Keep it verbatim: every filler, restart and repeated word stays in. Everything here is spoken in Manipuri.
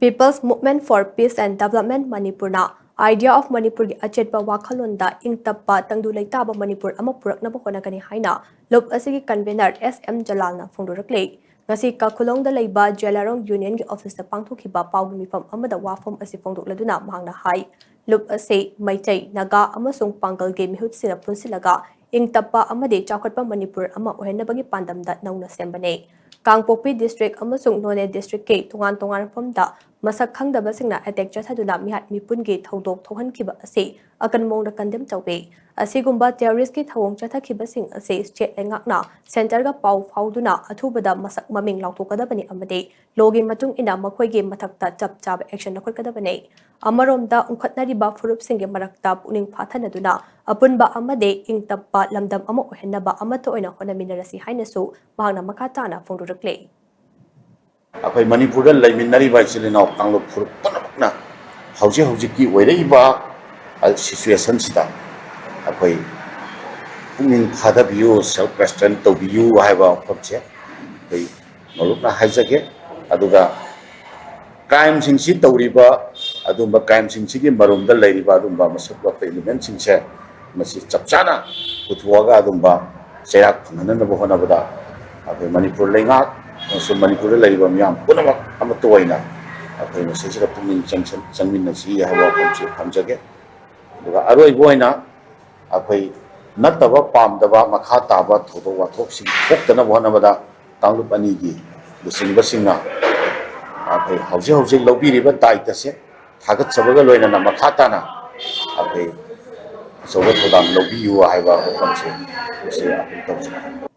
People's Movement for Peace and Development ꯃꯅꯤꯄꯨꯔꯅ Idea of ꯃꯅꯤꯄꯨꯔꯒꯤ ꯑꯆꯦꯠꯄ ꯋꯥꯈꯜꯂꯣꯟꯗ ꯏꯪ ꯇꯞꯄ ꯇꯪꯗꯨ ꯂꯩꯇꯥꯕ ꯃꯅꯤꯄꯨꯔ ꯑꯃ ꯄꯨꯔꯛꯅꯕ ꯍꯣꯠꯅꯒꯅꯤ ꯍꯥꯏꯅ ꯂꯨꯞ ꯑꯁꯤꯒꯤ convenor ꯑꯦꯁ ꯑꯦꯝ ꯖꯂꯥꯜꯅ ꯐꯣꯡꯗꯣꯔꯛꯂꯤ꯫ ꯉꯁꯤ ꯀꯥꯈꯨꯂꯣꯡꯗ ꯂꯩꯕ ꯖꯦꯂꯥꯔꯣꯡ ꯌꯨꯅꯤꯌꯟꯒꯤ ꯑꯣꯐꯤꯁꯇ ꯄꯥꯡꯊꯣꯛꯈꯤꯕ ꯄꯥꯎꯒꯤ ꯃꯤꯐꯝ ꯑꯃꯗ ꯋꯥꯐꯝ ꯑꯁꯤ ꯐꯣꯡꯗꯣꯛꯂꯗꯨꯅ ꯃꯍꯥꯛꯅ ꯍꯥꯏ, ꯂꯨꯞ ꯑꯁꯤ ꯃꯩꯇꯩ, ꯅꯥꯒꯥ ꯑꯃꯁꯨꯡ ꯄꯥꯡꯒꯜꯒꯤ ꯃꯤꯍꯨꯠꯁꯤꯡꯅ ꯄꯨꯟꯁꯤꯜꯂꯒ ꯏꯪ ꯇꯞꯄ ꯑꯃꯗꯤ ꯆꯥꯎꯈꯠꯄ ꯃꯅꯤꯄꯨꯔ ꯑꯃ ꯑꯣꯏꯍꯟꯅꯕꯒꯤ ꯄꯥꯟꯗꯝꯗ ꯅꯧꯅ ꯁꯦꯝꯕꯅꯤ꯫ ꯀꯥꯡꯄꯣꯛꯄꯤ district ꯑꯃꯁꯨꯡ ꯅꯣꯅꯦ districtꯀꯤ ꯇꯣꯉꯥꯟ ꯇꯣꯉꯥꯟꯕ ꯃꯐꯝꯗ ꯃꯁꯛ ꯈꯪꯗꯕꯁꯤꯡꯅ attack ꯆꯠꯊꯗꯨꯅ ꯃꯤꯍꯥꯠ ꯃꯤꯄꯨꯟꯒꯤ ꯊꯧꯗꯣꯛ ꯊꯣꯛꯍꯟꯈꯤꯕ ꯑꯁꯤ ꯑꯀꯟꯕ ꯃꯑꯣꯡꯗ condemn ꯇꯧꯏ꯫ ꯑꯁꯤꯒꯨꯝꯕ terroristꯀꯤ ꯊꯧꯑꯣꯡ ꯆꯠꯊꯈꯤꯕꯁꯤꯡ ꯑꯁꯤ state ꯂꯩꯉꯥꯛꯅ centreꯒ ꯄꯥꯎ ꯐꯥꯎꯗꯨꯅ ꯑꯊꯨꯕꯗ ꯃꯁꯛ ꯃꯃꯤꯡ ꯂꯥꯎꯊꯣꯛꯀꯗꯕꯅꯤ ꯑꯃꯗꯤ lawꯒꯤ ꯃꯇꯨꯡ ꯏꯟꯅ ꯃꯈꯣꯏꯒꯤ ꯃꯊꯛꯇ ꯆꯞ ꯆꯥꯕ action ꯂꯧꯈꯠꯀꯗꯕꯅꯤ꯫ ꯑꯃꯔꯣꯝꯗ ꯎꯪꯈꯠꯅꯔꯤꯕ ꯐꯨꯔꯨꯞꯁꯤꯡꯒꯤ ꯃꯔꯛꯇ ꯄꯨꯛꯅꯤꯡ ꯐꯥꯊꯅꯗꯨꯅ ꯑꯄꯨꯟꯕ ꯑꯃꯗꯤ ꯏꯪ ꯇꯞꯄ ꯂꯝꯗꯝ ꯑꯃ ꯑꯣꯏꯍꯟꯅꯕ ꯑꯃꯠꯇ ꯑꯣꯏꯅ ꯍꯣꯠꯅꯃꯤꯟꯅꯔꯁꯤ ꯍꯥꯏꯅꯁꯨ ꯃꯍꯥꯛꯅ ꯃꯈꯥ ꯇꯥꯅ ꯐꯣꯡꯗꯣꯔꯛꯂꯤ꯫ ꯑꯩꯈꯣꯏ ꯃꯅꯤꯄꯨꯔꯗ ꯂꯩꯃꯤꯟꯅꯔꯤꯕ ꯏꯆꯤꯜ ꯏꯅꯥꯎ ꯀꯥꯡꯂꯨꯞ ꯐꯨꯔꯨꯞ ꯄꯨꯝꯅꯃꯛꯅ ꯍꯧꯖꯤꯛ ꯍꯧꯖꯤꯛꯀꯤ ꯑꯣꯏꯔꯛꯏꯕ situationꯁꯤꯗ ꯑꯩꯈꯣꯏ ꯄꯨꯛꯅꯤꯡ ꯐꯥꯊꯕꯤꯌꯨ, self restraint ꯇꯧꯕꯤꯌꯨ ꯍꯥꯏꯕ ꯋꯥꯐꯝꯁꯦ ꯑꯩꯈꯣꯏ ꯃꯔꯨꯞꯅ ꯍꯥꯏꯖꯒꯦ꯫ ꯑꯗꯨꯒ crimeꯁꯤꯡꯁꯤ ꯇꯧꯔꯤꯕ ꯑꯗꯨꯝꯕ crimeꯁꯤꯡꯁꯤꯒꯤ ꯃꯔꯨꯝꯗ ꯂꯩꯔꯤꯕ ꯑꯗꯨꯝꯕ ꯃꯁꯛ ꯂꯣꯠꯄ elementꯁꯤꯡꯁꯦ ꯃꯁꯤ ꯆꯞ ꯆꯥꯅ ꯄꯨꯊꯣꯛꯑꯒ ꯑꯗꯨꯝꯕ ꯆꯩꯔꯥꯛ ꯐꯪꯍꯟꯅꯅꯕ ꯍꯣꯠꯅꯕꯗ ꯑꯩꯈꯣꯏ ꯃꯅꯤꯄꯨꯔ ꯂꯩꯉꯥꯛ ꯑꯃꯁꯨꯡ ꯃꯅꯤꯄꯨꯔꯗ ꯂꯩꯔꯤꯕ ꯃꯤꯌꯥꯝ ꯄꯨꯝꯅꯃꯛ ꯑꯃꯠꯇ ꯑꯣꯏꯅ ꯑꯩꯈꯣꯏ ꯃꯁꯤꯁꯤꯗ ꯄꯨꯛꯅꯤꯡ ꯆꯪꯁꯟ-, ꯆꯪꯃꯤꯟꯅꯁꯤ ꯍꯥꯏꯕ ꯋꯥꯐꯝꯁꯤ ꯊꯝꯖꯒꯦ꯫ ꯑꯗꯨꯒ ꯑꯔꯣꯏꯕ ꯑꯣꯏꯅ ꯑꯩꯈꯣꯏ ꯅꯠꯇꯕ ꯄꯥꯝꯗꯕ ꯃꯈꯥ ꯇꯥꯕ ꯊꯧꯗꯣꯛ ꯋꯥꯊꯣꯛꯁꯤꯡ ꯊꯣꯛꯇꯅꯕ ꯍꯣꯠꯅꯕꯗ ꯀꯥꯡꯂꯨꯞ ꯑꯅꯤꯒꯤ ꯂꯨꯆꯤꯡꯕꯁꯤꯡꯅ ꯑꯩꯈꯣꯏ ꯍꯧꯖꯤꯛ ꯍꯧꯖꯤꯛ ꯂꯧꯕꯤꯔꯤꯕ ꯗꯥꯏꯇꯁꯦ ꯊꯥꯒꯠꯆꯕꯒ ꯂꯣꯏꯅꯅ ꯃꯈꯥ ꯇꯥꯅ ꯑꯩꯈꯣꯏ ꯑꯆꯧꯕ ꯊꯧꯗꯥꯡ ꯂꯧꯕꯤꯌꯨ ꯍꯥꯏꯕ ꯋꯥꯐꯝꯁꯦ ꯃꯁꯤ ꯑꯩꯈꯣꯏ ꯇꯧꯖꯩ꯫